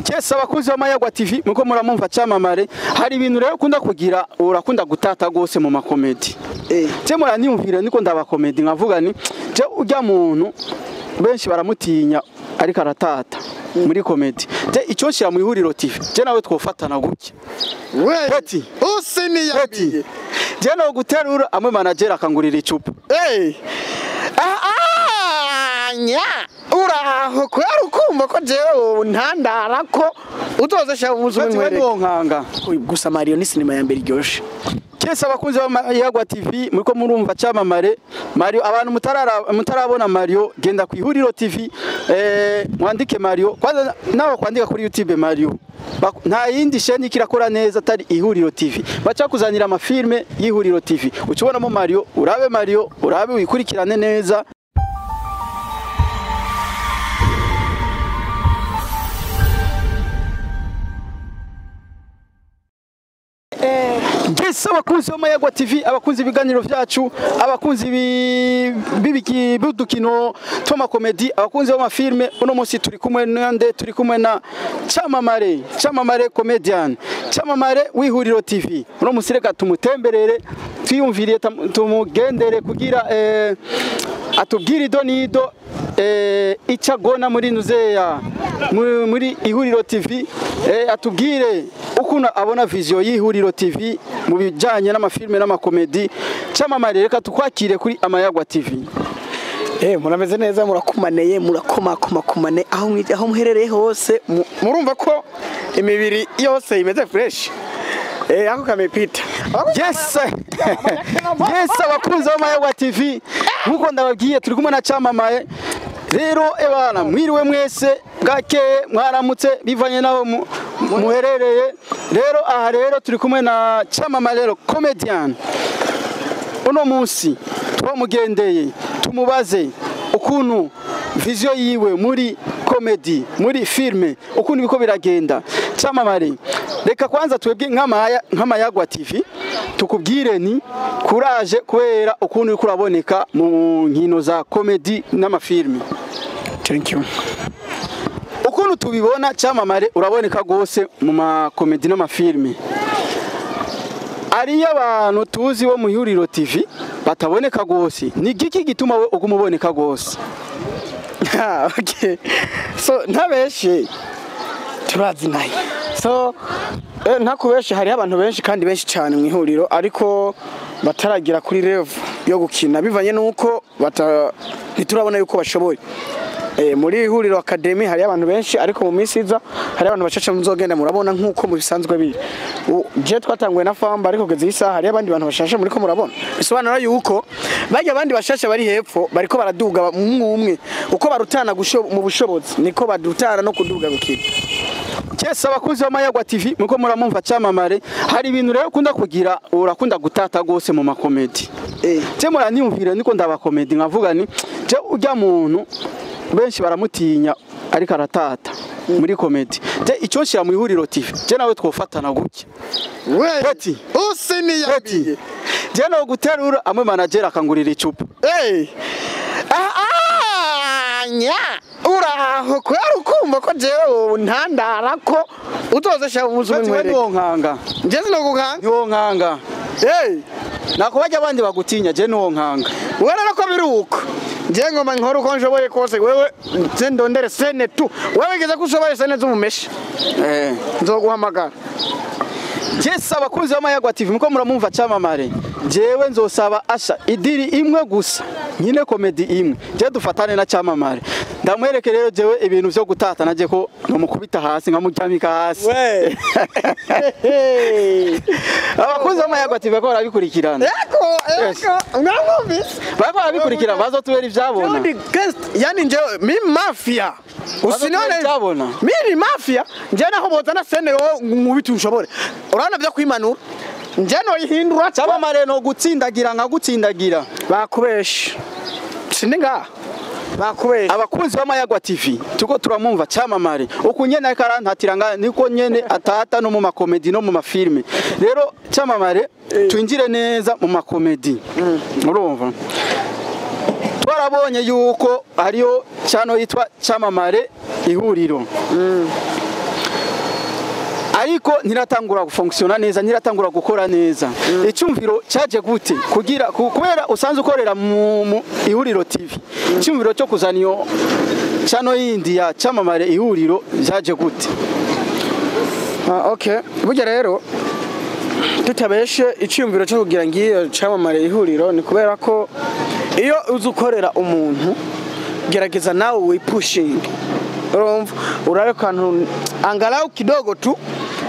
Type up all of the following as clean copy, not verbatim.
Cyese abakunzi b'Amayagwa TV muko muramumva Camamare, hari ibintu rero ukunda kugira, urakunda gutata gose mu makomedi. Je muranyumvira niko ndabakomedi nkavuga ni je ujya muntu benshi baramutinya ariko aratata muri komedi. Je icyo nshira mu Ihuriro TV, je nawe twofatana gutya. Peti usiniyambiye. Je no guterura amwe manager akangurira icupa. Nya uraho kwera ukumva ko jewe ntandara ko utozesha umunsi umwe nkwereke. Gusa Mario ni sinema ya mbere iryoshe. Cyese abakunzi b'Amayagwa TV muriko murumva Camamare Mario, abantu mutarabona Mario, genda ku Ihuriro TV, mwandike Mario, kwanza nawe kwandika kuri YouTube Mario. Nta yindi sheni kirakora neza atari Ihuriro TV. Baca kuzanira amafilme y'Ihuriro TV. Ucubonamo Mario, urabe Mario, urabe wikurikirane neza. Yes, abakunzi b'Amayagwa TV, abakunzi ibiganiro vyacu, abakunzi b'udukino tw'amakomedi, abakunzi b'amafilme, uno munsi turi kumwe nande, turi kumwe na Camamare, Camamare comedian, Camamare w'Ihuriro TV. Uno munsi reka tumutemberere, twiyumviriye tumugendere kugira atubwire ido nido icagona muri nuzeya muri Ihuriro TV, atubwire ukuntu abona vision y'Ihuriro TV mu bijanye n'amafilme n'amakomedi. Camamare, reka tukwakire kuri Amayagwa TV. Murameze neza, murakumaneye, murakomakomakomane aho muherereye hose, murumva ko imibiri yose imeze fresh. Ako kamepita. Yes. Yes, abakunzi b'Amayagwa TV nkuko ndababwiye turi kumwe na Camamare. Rero ebana mwiriwe mwese, bwakeye mwaramutse bivanye naho muherereye. Rero aha rero turi kumwe na Camamare rero comedian. Uno munsi twamugendeye tumubaze ukuntu vision yiwe muri comedy, muri filme, ukuntu biko biragenda. Camamare, reka kwanza twebwe nk'Amayagwa TV tukubwire ni courage kubera ukuntu uriko uraboneka mu nkino za comedy n'amafilme. Thank you. Ukuntu tubibona Camamare uraboneka gose mu makomedi n'amafilme. Ariyo abantu tuzi bo mu Ihuriro TV bataboneka gose. Ni giki gituma we ugumuboneka gose? Okay. So ntabeshe turazi naye. So ntakubeshe hari abantu benshi kandi benshi cyane mu ihuriro ariko bataragira kuri level yo gukina bivanye nuko ntiturabona yuko bashoboye. Muri Ihuriro Academy hari abantu benshi ariko mu minsi iza hari abantu bacaca muzogenda murabona nkuko mu bisanzwe biri. Je twatanguye na Famba ariko kugeza isaha hari abandi bantu bashasha muri ko murabona. Bisobanura yuko bajya abandi bashasha bari hepfo bariko baraduga umwe uko barutana mu bushobozi niko badutana no kuduga gukina. Cyese abakunzi b'Amayagwa TV muko muramumva Camamare, hari ibintu rero ukunda kugira, urakunda gutata gose mu makomedi. Je muranyumvira niko ndabakomedi nkavuga ni je ujya muntu benshi baramutinya ariko aratata muri komedi. Je icyo nshira mu Ihuriro TV, je nawe twofatana gutya. Peti usiniyambiye. Je no guterura amwe manager akangurira icupa. Nya uraho kwera ukumva ko jewe ntandara ko utozesha umunsi umwe nkwereke. Ntiwonkanga. Je sinokukanga. Ntiwonkanga. Nako bajya abandi bagutinya, je ntiwonkanga. Wewe rero ko biruko. Je ngoma nkora uko nshoboye kose, wewe ndondere sene tu. Wewe geza ko ushoboye sene z'umumeshe. Nzoguhamagara. Yes, abakunzi b'Amayagwa TV muko muramumva Camamare. Jewe nzosaba asha idiri imwe gusa, nyine komedi imwe. Je dufatane na Camamare. Ndamwereke rero jewe ibintu vyo gutata naje ko nomukubita hasi nkamuryamika hasi. We. Abakunzi b'Amayagwa TV ko barabikurikirana. Eko, eko, mwamwumvise. Bariko barabikurikirana bazotubera ivyabona. Yani njewe mi mafia. Usinione ivyabona. Mi mafia. Nje naho bozana sene yo mubitu ushobore. Urabona vyo kwimanura. Nje no ihindura Camamare no gutsindagira nkagutsindagira. Bakubesha. Sindi nga. Bakubesha. Abakunzi b'Amayagwa TV tuko turamumva Camamare uku nyene ariko arantatiranga niko nyene atata no mu makomedi no mu mafilme. Rero Camamare twinjire neza mu makomedi. Urumva twarabonye yuko hariyo chano yitwa Camamare Ihuriro. Ariko ntiratangura gufonctiona neza, ntiratangura gukora neza. Icyumviro cyaje gute kugira kubera usanzwe ukorera mu Ihuriro TV, icyumviro cyo kuzana iyo channel yindi ya Camamare Ihuriro byaje gute? Okay, burya rero tutabeshe, icyumviro cyo kugira ngiyo Camamare Ihuriro ni kubera ko iyo uzi ukorera umuntu, gerageza nawe wipushinge, urumva, urabe kantu angalau kidogo tu,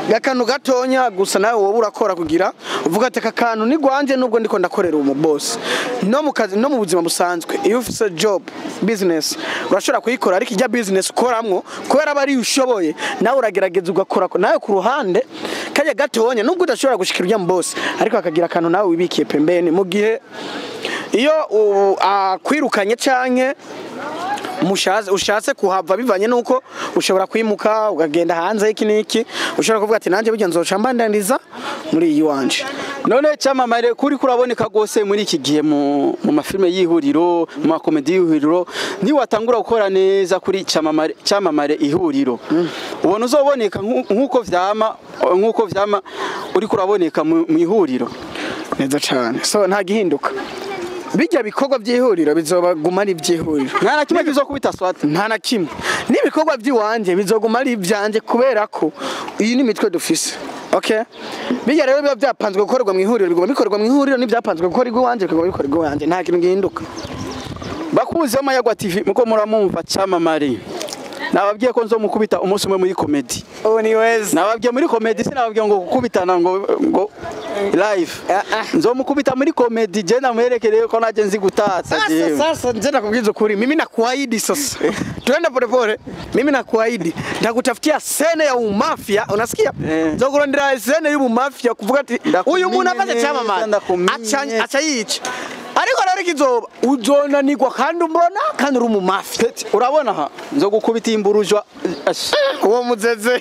gakantu gatonya gusa nawe wowe urakora kugira uvuga ati aka kantu ni gwanje, nubwo ndiko ndakorera umu boss. No mu kazi, no mu buzima busanzwe, iyo ufise job, business, urashobora kuyikora, ariko ijya business ukoramwo kubera aba ari ushoboye, nawe uragerageza ugakora nawe ku ruhande kajya gatonya, nubwo udashobora gushikira ujya mu boss, ariko akagira akantu nawe wibikiye pembeni, mu gihe iyo akwirukanye canke ushatse kuhava, bivanye nuko ushobora kwimuka ukagenda hanze, iki niki, ushobora kuvuga ati nanjye burya nzoca mbandaniza muri iyi wanje. None Camamare, kuri kuraboneka gose muri iki gihe mu mafilme y'Ihuriro, mu makomedi y'Ihuriro, niwatangura gukora neza kuri Camamare Ihuriro, ubona uzoboneka nkuko vyama uri kuraboneka mu Ihuriro? Neza cane. So nta gihinduka, bijya bikorwa by'Ihuriro bizobaguma ari iby'Ihuriro. Nta na kimwe kizokubita swata. Nta na kimwe, n'ibikorwa by'iwanje bizoguma ari ibyanje, kubera ko iyi ni imitwe dufise. Okay, bijya rero biba byapanzwe gukorerwa mu Ihuriro biguma bikorerwa mu Ihuriro, n'ibyapanzwe gukorerwa iwanje biguma bikorerwa iwanje, nta kintu gihinduka. Bakunzi b'Amayagwa TV, muko muramumva Camamare. Nababwiye ko nzomukubita umunsi umwe muri komedi. Ubu ni weza. Nababwiye muri komedi, sinababwiye ngo gukubitana ngo live. Nzomukubita muri komedi, je namwerekereye ko naje nzi gutatsa Sasa jewe. Sasa nje nakubwiza ukuri, mimi nakuahidi, sasa tuende polepole, mimi nakuahidi nitakutafutia scène ya umafia, unasikia? Eh. Nzokurondera scène y'ubumafia, kuvuga ati uyu muntu afashe Ndakumenye Camamare neza, ndakumenye. aca aca yica, ariko rero ikizoba uzonanirwa kandi umbona kandi uri umumafia. Peti, urabona ha nzogukubita imburujwa. Ash. Uwo muzeze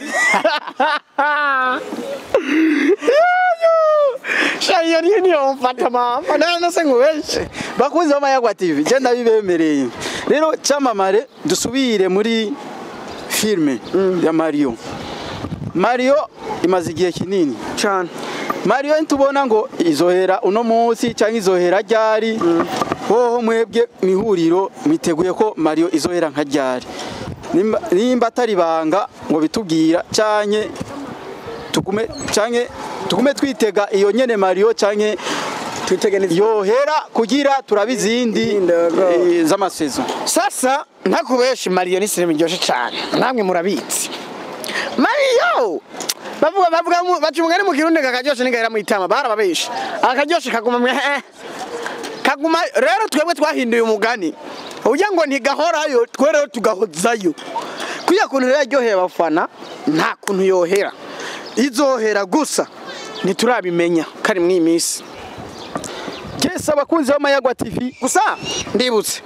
sha, iyo niyo niyo mfata mama nana se nkubeshe. Bakunzi b'Amayagwa TV, je ndabibemereye. Rero Camamare, dusubire muri filme ya Mario. Mario imaze igihe kinini. Cyane. Mario ntubona ngo izohera uno munsi cyangwa izohera ryari? Hoho mwebwe mihuriro miteguye ko Mario izohera nka ryari? Nimba atari banga ngo bitubwira, canke tugume twitega iyo nyene Mario, canke Twitege neza. yohera kugira turabe izindi Indogo. Z'amasaison? Sasa ntakubeshe, Mario ni sinema iryoshe cyane, namwe murabizi. Mario bavuga baca umugani mu Kirundi ngo akaryoshe ntigahera mu itama, barababeshe, akaryoshe kaguma mwe kaguma. Rero twebwe twahinduye umugani ugira ngo ntigahorayo, twe rero tugahozayo kuya kuntu rero yaryoheye abafana, nta kuntu yohera, izohera gusa ntiturabimenya kari mw'iyi minsi. Yes, abakunzi b'Amayagwa TV. Gusa ndibutse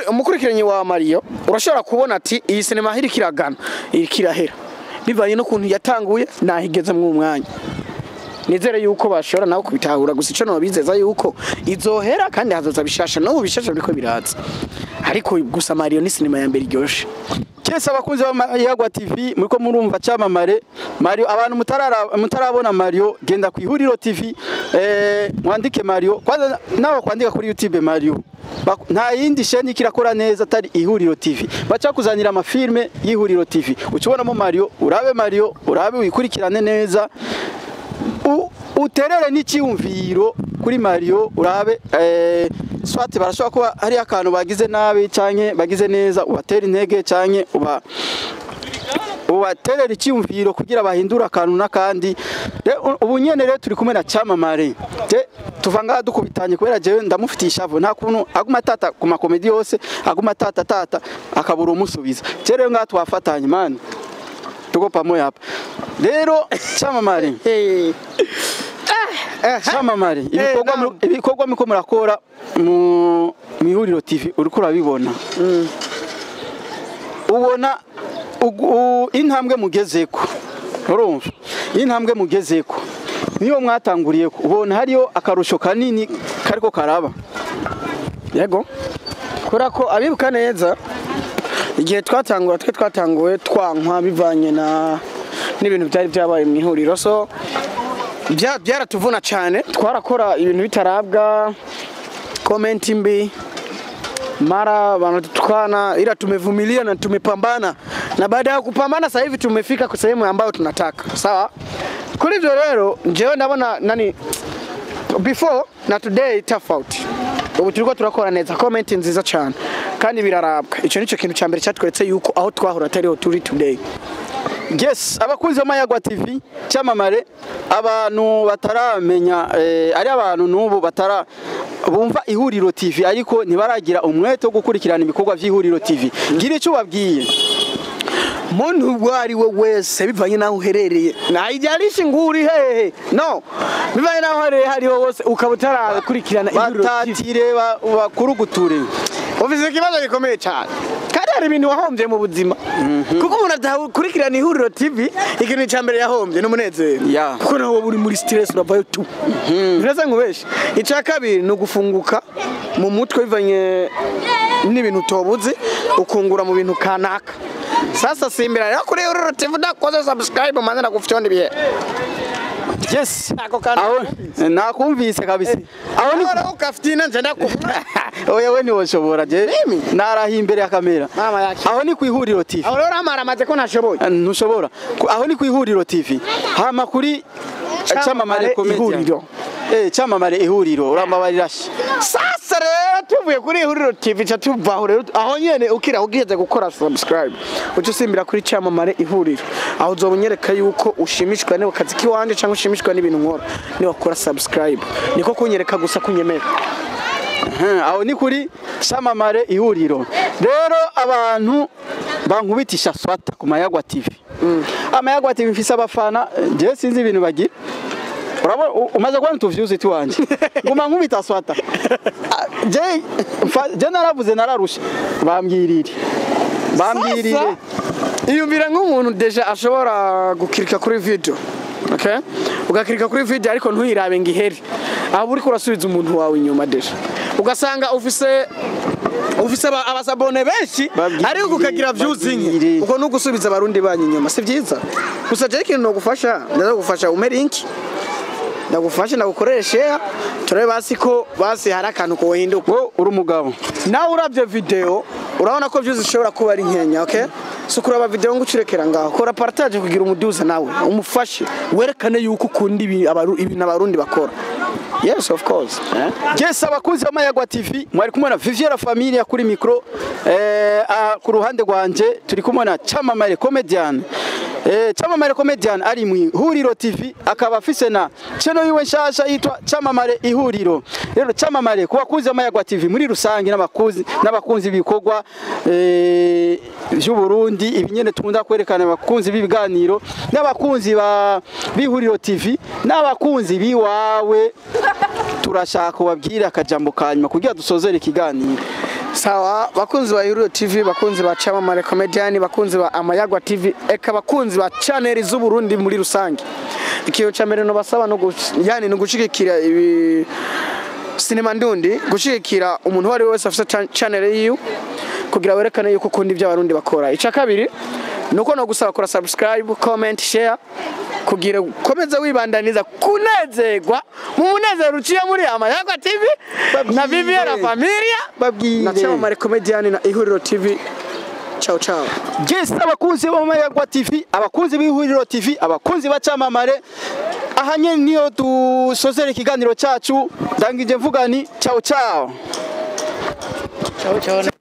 umukurikiranyi wa Mario, urashobora kubona ati iyi sinema iriko iragana, iriko irahera, bivanye n'ukuntu yatanguye naho igeze mu mwanya. Nizere yuko bashobora nawe kubitahura. Gusa ico nobizeza yuko izohera kandi hazoza bishasha, n'ubu bishasha biriko biraza, ariko gusa Mario ni sinema ya mbere iryoshe. Kese, abakunzi b'Amayagwa TV, muriko murumva Camamare Mario. Abantu mutarabona Mario, genda ku Ihuriro TV, mwandike Mario. Kwanza nawe kwandika kuri YouTube Mario. Nta yindi sheni kirakora neza atari Ihuriro TV. Baca kuzanira amafilme y'Ihuriro TV, ucubonamo Mario, urabe Mario, urabe wikurikirane neza, uterere n'icyumviro kuri Mario, urabe swati barashobora kuba hari akantu bagize nabi canke bagize neza, ubatera intege canke ubaterera icyumviro kugira bahindure akantu n'akandi. Ubu nyene rero turi kumwe na Camamare. Je tuva ngaha dukubitanye kubera jewe ndamufitiye ishavu, nta kuntu aguma tata ku makomedi yose, aguma tata tata akabura umusubiza. Je rero ngaha twafatanye, man, tuko pamoja hapa. Rero Camamare, Camamare, ibikorwa ibikorwa muriko murakora mu Ihuriro TV, uriko urabibona, ubona intambwe mugezeko, urumva intambwe mugezeko niyo mwatanguriyeko, ubona hariyo akarusho kanini kariko karaba? Yego, kubera ko abibuka neza igihe twatangura, twe twatanguye twankwa bivanye na n'ibintu byari byabaye mu ihuriro. So byaratuvuna cyane, twarakora ibintu bitarabwa, comment mbi mara wanatukana, ila tumevumilia na tumepambana, na baada ya kupambana sasa hivi tumefika kwa sehemu ambayo tunataka. Sawa? Kuri ivyo rero njewe ndabona nani before na today tofauti. Ubu turiko turakora neza, comment nziza cyane kandi birarabwa. Ico nico kintu ca mbere cyatweretse yuko aho twahora atariho turi today. Yes, abakunzi b'Amayagwa TV, Cyamamare, abantu bataramenya ari abantu n'ubu batara bumva Ihuriro TV ariko ntibaragira umwete wo gukurikirana ibikorwa by'Ihuriro TV. Ngira icyo ubabwiye. Muntu ubwo ari we wese bivanye naho uherereye, nayijalisha nguri hehe, no bivanye naho uherereye hariho hose ukaba utarakurikirana Ihuriro TV, batatire bakuruguture, ufise ikibazo gikomeye cyane kandi hari ibintu wahombye mu buzima. Kuko umuntu adakurikirana Ihuriro TV, ikintu cya mbere yahombye n'umunezero, kuko nawe uri muri stress uravayo tu. Neza nkubeshe. Icya kabiri ni ugufunguka mu mutwe bivanye n'ibintu utobuze, ukungura mu bintu kanaka. Sasa simbira rero kuri Ihuriro TV udakoze subscribe manze ndagufyonda ibihe. Yes. Aho nakumvise kabisa. Aho ni ukafitina nje ndakuvuga. Oya we ntiwoshobora je. Narahi imbere ya kamera. Mama yake. Aho ni ku Ihuriro TV. Aho rero amaramaze ko ntashoboye. Ntushobora. Aho ni ku Ihuriro TV. Hama kuri Cyamamare Comedian. Cyamamare Ihuriro urambabarira. Sasa rero tuvuye kuri Ihuriro TV cha tuvaho rero aho nyene ukira ugiheze gukora subscribe uce usimbira kuri Cyamamare Ihuriro, aho uzobunyereka yuko ushimishwa n'akazi kiwanje cyangwa ushimishwa n'ibintu nkora. Ni wakora subscribe niko kunyereka gusa kunyemera. Aho ni kuri Cyamamare Ihuriro. Rero abantu bankubitisha swata ku Mayagwa TV. Amayagwa TV mfise abafana, je sinzi ibintu bagira. Urabona umaze kubona tuvyuzi tuwanje. Nguma nkubita swata. Je naravuze nararusha. Bambwirire. Bambwirire. Iyumvira nk'umuntu deja ashobora gukirika kuri video. Okay? Ugakirika kuri video ariko ntuyirabe ngihere. Aho uri kurasubiza umuntu wawe inyuma deja. Ugasanga ufise abasabone benshi ariko ukagira views nke, uko nugusubiza abarundi banyu inyuma si byiza. Gusa je ikintu nogufasha, ndagufasha ume link, ndagufasha ndagukorere share, turabe basi ko basi hari akantu kohinduka. Wowe uri umugabo nawe uravye video urabona ko views zishobora kuba ari nkenya. Okay, so kuraba video ngo ucirekera ngaho, kora partage kugira umuduza nawe umufashe, werekane yuko ukunda ibintu abarundi bakora. Yes, of course. Yes, abakunzi b'Amayagwa TV mwari kumwe na Viviera Familia kuri micro, ku ruhande rwanje turi kumwe na Cyamamare Comedian. Cyamamare Comedian ari mu Ihuriro TV, akaba afise na channel yiwe nshasha yitwa Cyamamare Ihuriro. Rero Cyamamare ku bakunzi b'Amayagwa TV muri rusange n'abakunzi bikorwa by'u Burundi, ibinyene tunda kwerekana abakunzi b'ibiganiro n'abakunzi ba Ihuriro TV n'abakunzi biwawe, turashaka kubabwira akajambo kanyuma kugira dusozere ikiganiro. Sawa, bakunzi ba Ihuriro TV, bakunzi ba Cyamamare Comedian, bakunzi ba Amayagwa TV, eka bakunzi ba channel z'u Burundi muri rusange. Ikintu ca mbere no basaba no yani no gushigikira ibi sinema ndundi, gushigikira umuntu wari wese afite channel yiwe kugira werekane yuko ukunda ibyo abarundi bakora. Ica kabiri nuko no gusaba kora subscribe, comment, share kugira komeza wibandaniza kunezerwa mu munezero uciye muri Amayagwa TV na Viviera Familia na Cyamamare Comedian na Ihuriro TV. Ciao ciao. Yes, abakunzi b'Amayagwa TV, abakunzi b'Ihuriro TV, abakunzi ba Cyamamare, ahanye niyo dusozera ikiganiro cyacu. Ndangije mvuga ni ciao ciao. Ciao ciao.